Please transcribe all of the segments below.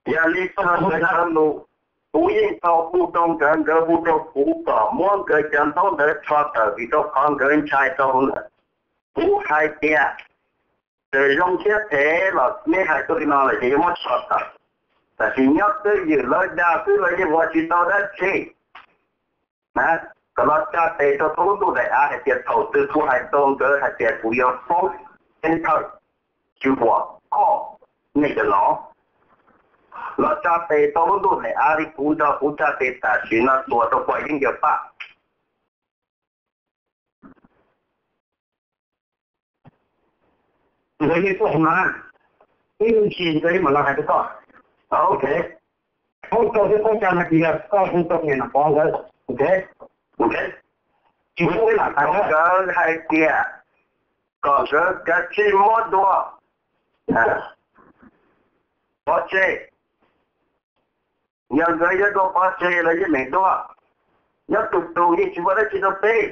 Yog li txog ntawd lus, kuv yeej tau hu rau nkawd, nkawd hu rau kuv kom muab nkawd cov ntaub ntawd rho tawm vim rau qhov nkawd ntshai rau ntawd. Kuv hais tias, txawm zoo thiab phem los nej hais tuaj li no lawm ces yuav muab rho tawm. Tab sis nyob twj ywm lawv dag xwb lawv yeej ua tsis tau dab tsi. Kom los tsa tes rau tau lub ntuj daim av hais tias thaum twg kuv hais rau nkawd hais tias kuv yuav foob ceeb thawj, tsis huam koj, nej cov no los tsa tes tau lub ntuj daim av li kuv nrog kuv tsa tes tam sim no tuas rau puas yeeb yawg paj. Nkawd yeej tuaj hauv no na, ib lub ntsis nkawd yeej mam los hais rau koj. Ok, koj tau thiab koj tsa no ces yog koj hu rau niam Nom Pov nkawd. Ok, tsis muaj lam hais nkawd hais tias kom nkawd kav tsij muab dua pov tseg. Yog nkawd yuav dua pov tseg los yeej meem dua, nyob tus tus yeej tsis muaj dab tsi rau peb.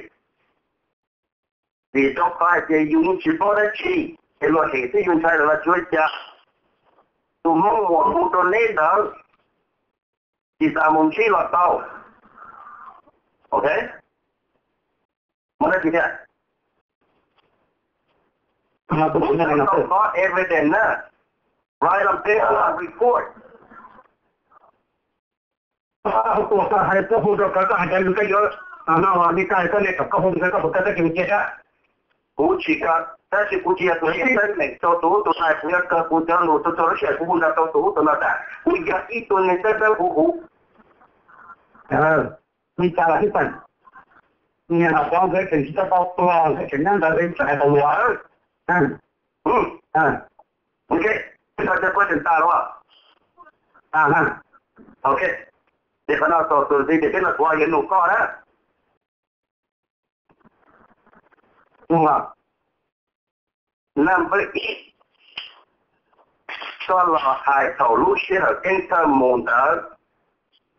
Vim rau qhov hais tias yus yeej tsis paub dab tsi, es luag hem xwb yus ntshai lawm los tsis ua cas. Tus Hmoob Muas hu rau neb ntawd, tsis tas mus ntsib los tau. Ok, muaj dab tsi thiab? Tau qhov evidence na, write on paper, report. Koj hais koj hu rau koj, koj hais tias koj yuav no li koj hais koj li kom koj hu rau koj puas koj txawj cia thiab. Kuv tsis koj, tab sis kuv tsis yog tus neeg teeb meem rau tus ub tus no, kuv yuav kawg kuv cov lus rau txhua lub sij hawm kuv hu nrog rau tus ub tus no tas kuv yog ib tug neeg teeb meem huv huv. Li cas los xij peem, niam Nom Pov nkawd tseem tsis tau tau tuag, nkawd tseem nyob ntawd, tseem hais tau luag. Ok, tsis tau tau tuag tseem tas los. Ok, ces qhov no txog tus ntxiv ces peb los kuv yuav nug koj na. Number ib, koj los hais thaum lub sij hawm Keeb Thawj mus ntawd,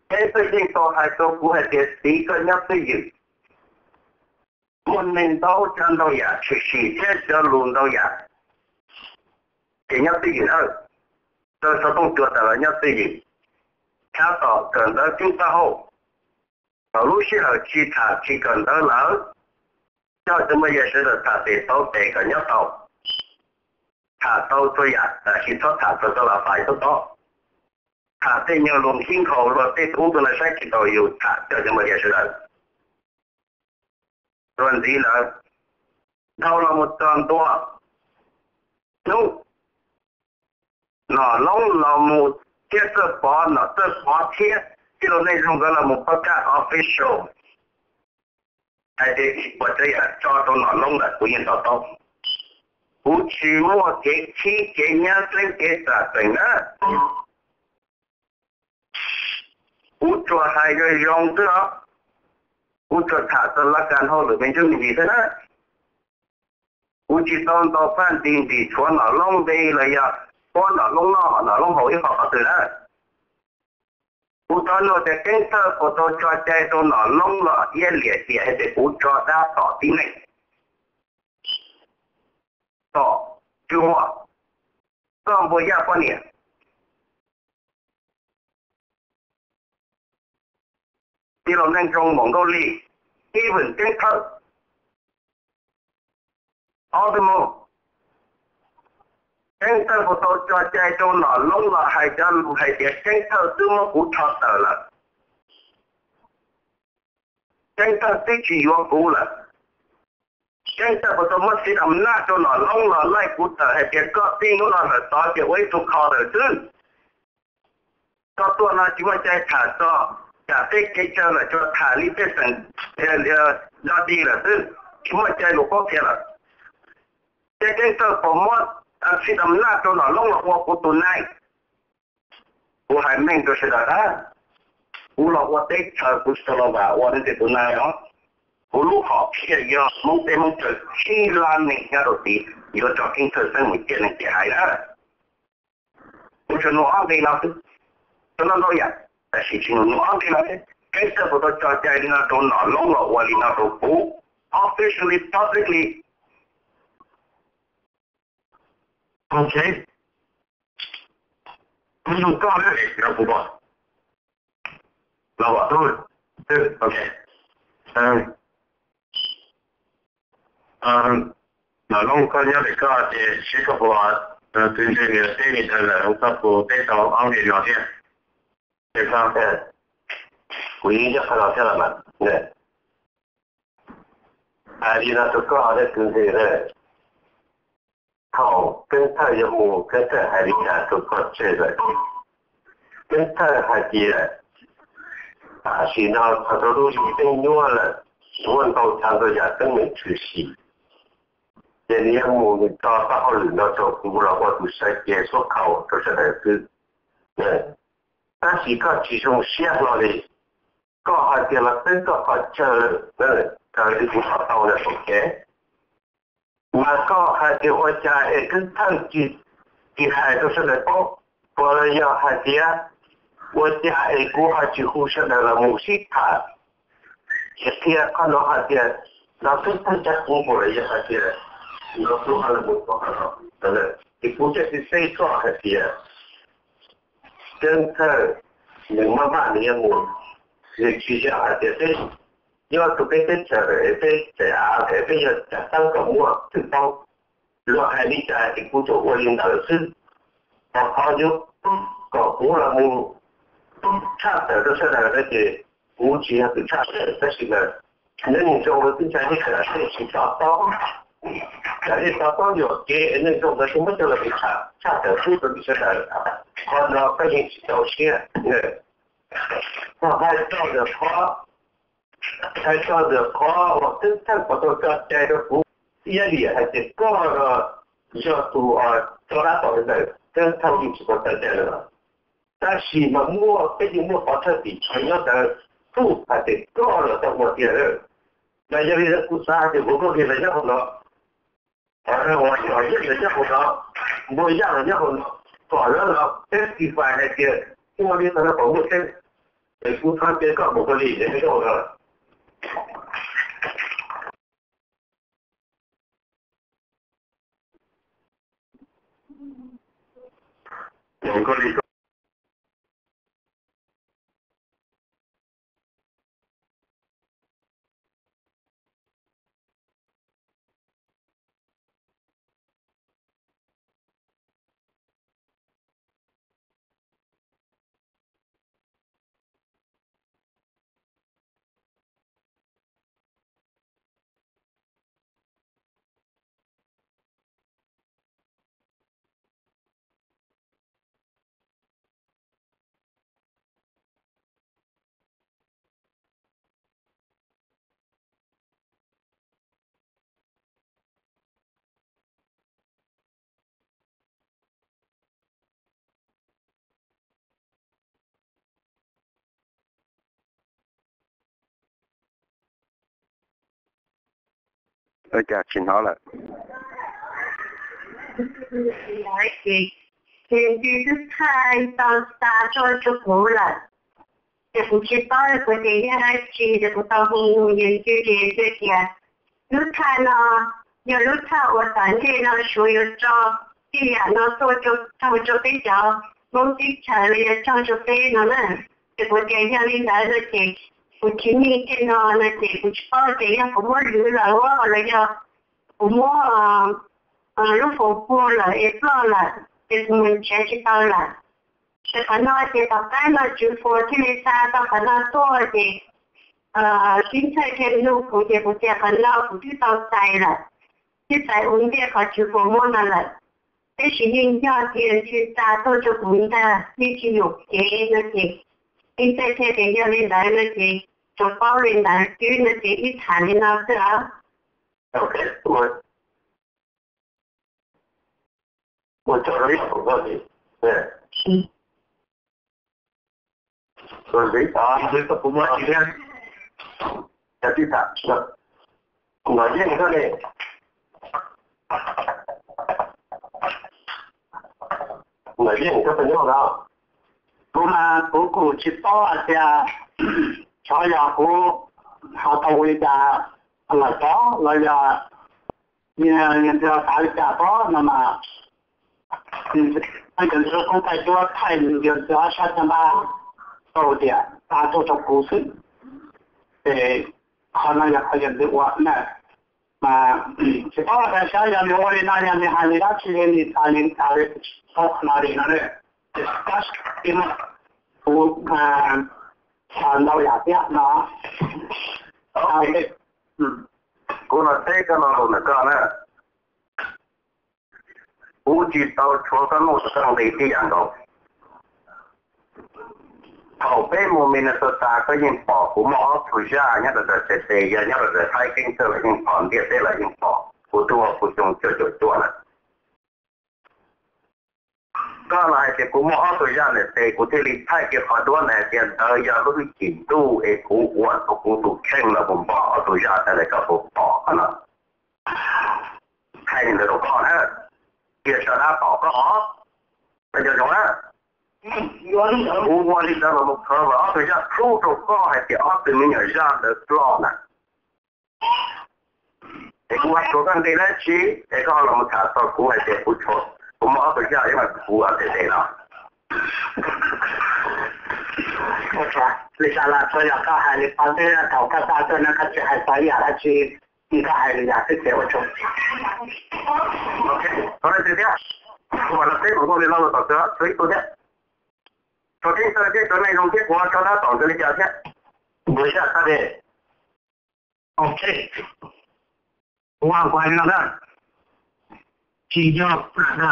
Keeb Thawj yeej tau hais rau kuv hais tias txiv koj nyob twj ywm. Muaj neeg ntau cov ntau yam tshwm sim thiab cov lus ntau yam, ces nyob twj ywm nawb. Rau xov tooj cua tas los nyob twj ywm, tshab tom kawm ntawv cub taub hau. Thaum lub sij hawm tsis tham tsis kawm ntawv lawm, coj cov npawg yawg sawv daws tham pem tau pem kom nyob tau. Tham tau txhua yam tab sis txhob tham txog cov lam fais txhob tob. Tham tej nyuag lus khib nkhaus luag tej tub tus no saib tsis taus yus tham coj cov npawg yawg sawv daws. Tuaj ntxiv lawm, dhau los mus txog ntua hnub Nom Loob los mus thiab Txawj Pov, Nom Txawj Pov thiab tij laug Neej Zoo nkawd los mus pab kaj official hais tias tsis pom tsawg yam tso rau Nom Loob lawm kuv yeej to taub. Kuv tsis muaj kev khib kev nyab txeeb kev xam peem na. Kuv tsuas hais zoo zoo xwb os. Kuv tsuas tham txog laj kas hauj lwm me ntsuj me ntsis xwb na. Kuv tsis tau ntaus paj nti ntim tshuav Nom Loob npe los yog muab Nom Loob noj Nom Loob haus ib qho qhov twg na. Kuv thov nug tias Keeb Thawj puas tau tso cai rau Nom Loob los iab liam tiam hais tias kuv tso dab tom tib neeg, tom tsuj muaj, txoj npua yaj poj niam, tij laug Neej Zoo Maum Nkauj Lis, even Keeb Thawj, ob tug mus. Keeb Thawj puas tau tso cai rau Nom Loob los hais cov lus hais tias Keeb Thawj twb muab kuv rho tawm lawm, Keeb Thawj twb tsis yuav kuv lawm? Keeb Thawj puas tau muab xiv am naj rau Nom Loob los laij kuv tawm hais tias koj txij hnub no lawm tod ces ua ib tug kho tawm xwb? Koj tuaj no tsis muaj cai tham txog tsam tej kev tsawg lawm tsuas tham li tej xeem do dig lawm xwb, tsis muaj cai lus paub qhia lawm. Ces Keeb Thawj puas muab xiv am naj rau Nom Loob los ua kuv tus nai? Kuv hais meej rau sawv daws na, kuv los ua teb chaws kuv tsis tau los vam ua leej twg tus nai os. Kuv lub hom phiaj yog Hmoob teb Hmoob chaw tsib lab neeg nyob rau tid yuav tso Keeb Thawj xeeb mus ciaj neeg ciaj haiv na. Kuv tsuas nug ob nqe no xwb, tau ntau ntau yam, tab sis tsis nug nug ob nqe no thiab. Keeb Thawj puas tau tso cai li no rau Nom Loob los ua li no rau kuv officially, publicly? Ok. Ib lub koj na, no kuv los, los kom tub, ok. Los Looj, koj nyob ntawm koj ces seb koj puas, tus ntsej muag teb li ntawd lawm, koj puas teb tau ob li no thiab? Ces koj, kuv yeej nyob qhov no thiab los mas. Hais li no rau koj, tus ntsej muag, thaum Keeb Thawj yuav mus, Keeb Thawj hais li cas rau koj tseg lawm? Keeb Thawj hais tias tam sim no txog rau lub yeeb teeb nyuaj lawm, muaj ntau tsav ntau yam teeb meem tshwm sim. Ces nws yuav mus nws tso txoj hauj lwm no rau kuv los ua tus saib kev xub khaus rau sawv daws xwb. Tab sis koj tsis zoo siab hlo li. Koj hais tias los teeb koj qhov chaw, raws li kuv pom tau na, ok. Mas koj hais tias ua cas es Keeb Thawj tsis, tsis hais rau sawv daws paub, puas yog hais tias ua cas es kuv ho tsis hu sawv daws los mus sib tham, ces qhia qhov no hais tias no Keeb Thawj cab kuv mus los yog hais tias no kuv ho los mus qhov no. Ces kuv thiaj tsis teb koj hais tias Keeb Thawj nws maj maj nws yuav mus, nws tsis yog hais tias peb nyob rau peb teb chaws es peb tseem av es peb yog cov teeb kom muaj twb paub. Luag hais li cas ces kuv tsuas ua li ntawd xwb. Ho qhov yuav kom kuv los mus tshaj tawm rau sawv daws no ces kuv tsis yog tus tshaj tawm, tab sis mas neb mus zoo rau teb chaws teb chaws tej tsis to taub, txawm nej to taub yuam kev es nej zoo ntawd kuv muab coj los mus tshaj tawm pub rau sawv daws. Qhov no koj yeej tsis txaus siab. Koj hais txog ntawm qhov, hais txog ntawm qhov uas Keeb Thawj puas tau tso cai rau kuv, ib yam hais tias koj yog tus tso dab tom ntawm Keeb Thawj yeej tsis tau tso cai lawm. Tab sis mas muaj, peb yeej muaj qhov thawj tim tswv nyob ntawd, kuj hais tias koj los tau ua tiag. Mas yog li ntawd kuv xav hais tias npua koj kiag los nyob hauv no, uas yog los nyob hauv no, npua yaj los nyob hauv no, kom lawv los testify hais tias ua li ntawd no kom muaj tseeb. Es kuv thov tias koj mus koj li es nyob hauv no. Ua cas tsis hnov lawm? Ces tus tub thawj tau xa tuaj rau kuv lawm, ces kuv tsis paub kuv tias yog dab tsi, ces kuv tau hu yus tus ces hais tias lub thaj no yog lub thaj uas tom ntej no Suav yuav tso tej yam no tuaj rau, tso rau peb cov Hmoob teb chaws los yog tso rau peb no na. Ces kuv tias yog li ntawd no ces kuv tsis meej tej no no ces kuv tsis paub tias yog kuv muab lwv lawm los yog kuv muab lub hauv pua lawm es ploj lawm ces kuv mus nrhiav tsis tau lawm. Ces qhov no ces tom qab no tswv puas thiaj li xa tau qhov no tuaj ces Keeb Thawj thiaj nug kuv ces kuv tias qhov no kuv twb tau txais lawm, twb txais ua ntej qhov tswv puas muab no lawm. Tab sis yeej yog tias nws xa tuaj rau kuv ntag, yeej tsis yuam kev no ces Keeb Thawj thiaj tias yog li ntawd no ces tsuas paub li ntawd xwb no ces wb tham li no xwb os. Kuv mas kuv kuj tsis paub hais tias xyov yog kuv ho tau ua li cas los tod los yog nws xav li cas tod no mas, Yog ntawd kuv thaij duab thaij yog ntawd ob sab caj npab tau tias tag tuaj rau kuv xwb. Ces qhov no yog qhov yog ntawd ua na, mas tsis paub hais saib yog nws ua li no yog nws hais li dab tsi li, nws tas li tas li, tsis paub qhov no li no. Ces tab sis kuv xav ntau yam thiab no. Kuv los teb koj lo lus ntawm koj na, kuv tsis tau tshuav koj nuj koj nqi tib yam nkaus. Thaum peb mus Minnesota koj yeej pom kuv muaj ob tug zaj nyob rau ntawm State, yog nyob rau ntawm Thaib Keeb Txwj los yeej pom, ntiaj teb los yeej pom, kuv twb ua kuv xyoo cuaj caum cuaj lawm. Koj los hais tias kuv muaj ob tug zaj ntawm State, kuv thiaj li thaij kiag qhov duab ntawd hais tias ntawd yog lub hwj chim ntuj es kuv ua tau kuv tus kheej los mus npog ob tug zaj ntawd koj puas pom qhov no. Hais li ntawd rau koj na, cia sawv daws pom koj os. Koj nco ntsoov na, kuv ua li ntawd los mus cover ob tug zaj proof rau koj hais tias ob tug me nyuam zaj ntawd ploj na. Es kuv ua tshuav koj nqi dab tsi es koj ho los mus tham txog kuv hais tias kuv tshuav, kuv muaj ob tug zaj ib mas kuv ua tes tes no. Li cas los tsuas yog koj hais li qhov twg thaum koj xa tuaj no koj tsis hais txog ib yam dab tsi, koj hais li yam twg ces ua tsaug. Qhov no tiag thiab, kuv mam los teb kuv ua li no los tom txog txog ib tug thiab. Txog teb txog teb txog neej zoo thiab kuv ho tso tab tom ntawd li cas thiab. Kuv zaj tab de. Ok, kuv hais li no na, tsis yog na,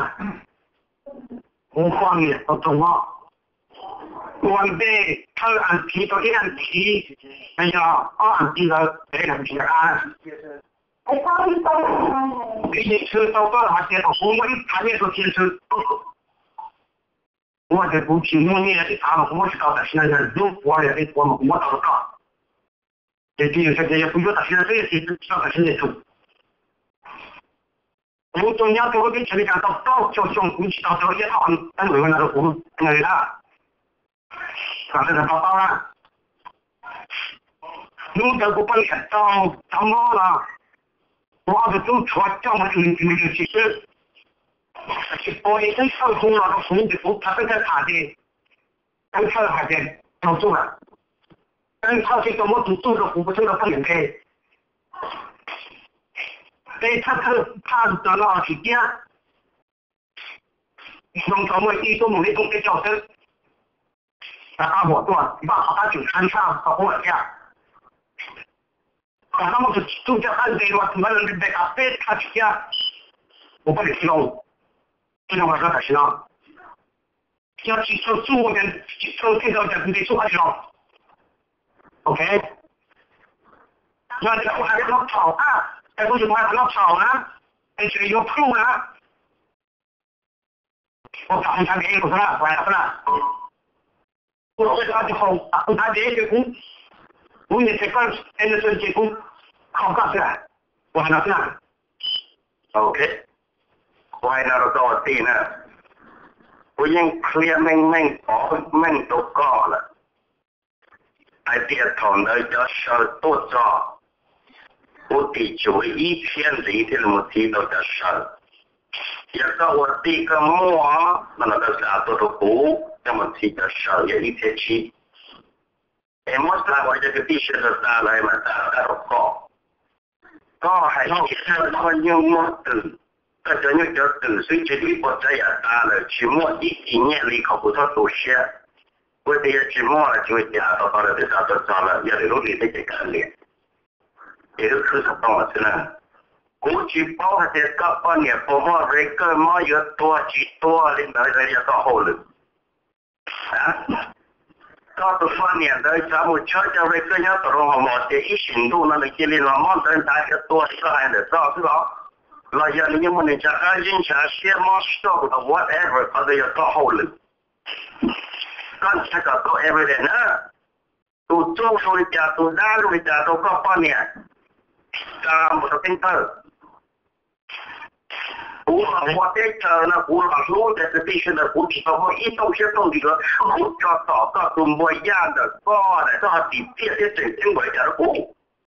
kuv poj niam tau tau no, ua ntej thawj as thiv tau ib as thiv, yog ob as thiv lawm peb as thiv a, ib yeej tshwj tau koj hais tias kom kuv muab ib phav nyiaj rau cia ntswg. Kuv hais tias kuv tsis muaj nyiaj ib phav mas kuv muab tsis tau, tam sim no yog hnub kuv yog ib puas mas kuv muab tau rau koj. Ces twb yog hais tias yog kuv yuav tam sim no xwb yog tsis tau tam sim no tus, kuv tuaj nyob rau lub teb chaws li cas tau plaub caug xyoo kuv tsis tau tau ib qho teeb meem no rau kuv li na. Kom sawv daws paub paub na, hnub ntawd kuv poj niam tau cov mob los kuv ob tug tub tshuav coj mus ua nws tsis xwb, tsis pom li teeb thawj hu los rau kuv ces kuv pab teeb thawj tham ces teeb thawj hais tias tau txuj lawm. Teeb thawj thiaj tau muab tus txuj rau kuv, kuv thiaj tau poj niam nqe. Peb thawj thawj phaj tus no tsis tiab, zoo tau muaj ib tug mus ib tug peb caug xwb, rov qab huam tuaj npaj qhov qab tseem tshaj tshaj tau qub lawm thiab. Kom no muaj tus txuj coj qab nqe los tus no nqe nqe qab peb thaj tsis tiab, kuv poj niam tsis zoo, tsis zoo los rau tam sim no. Yog tsis tau txuj, tsis tau tej zaum cas kuv nqe txuj qab tsis zoo. Ok, yog tias kuv hais rau thaum na, es kuv tsis hais rau thaum na, es tseem yuav proof na. Kuv tham ntshav dev kuv xwb na, kuv hais xwb na. Kuv los ua tus hau, kuv tham dev ces kuv, kuv niam tes koj, es nws xwm ces kuv kho koj xwb na. Kuv hais no xwb na. Ok, kuv hais no rau koj ua tij na, kuv yeej qhia meej meej pov meej rau koj lawm hais tias thaum ntawd cov saw tuaj txog, kuv tim tsum ib txhiab ntxiv thiaj li mus txhiv tau cov saw. Yog koj ua tij koj muaj no los koj xa tuaj rau kuv, koj mus txhiv cov saw yog ib txhiab tsib. Es muab xa ua cov kwv tij sawv daws tas lawm mas tas qab rau koj. Koj hais tias koj nyuj muag twm, koj cov nyuj cov twm xwb ces twb ib puas tsav yam tas lawm, tsis muaj ib kis nyiaj li kom kuv txhob tu siab. Kuv tias yog tsis muaj los tsis ua cas, tau tau lawm twb xa tuaj txog lawm, yog lwm lub hlis thiab ces kav liam. Ces wb khwb xov tooj lawm xwb na. Kuv tsis paub hais tias koj poj niam puas muaj record mob yuav tuag tsis tuag li ntawd yog koj hauj lwm. Koj tus poj niam ntawd xav mus tshawb cov record nyob tom rooj hauv mos tias ib sim ntuj no nws cia li los mob ntawd ntag yuav tuag li koj hais ntawm koj xwb los? Los yog nws yeej muaj nws ntshav qab zib ntshav siab mob stroke los whatever, qhov ntawd yog koj hauj lwm. Koj ntshai kom tau evidence na. Tus txuj zoo li cas, tus dab zoo li cas rau koj poj niam, xa mus rau teeb thawj. Kuv los ua teb chaws no kuv los hlub cov kwv tij sawv daws, kuv tsis tau muaj ib rooj siab rooj ntsws, kuv tso tom koj tus npua yaj ntawm koj ntawm koj ho tim txiaj thiab tseem ceeb npaum li cas rau kuv.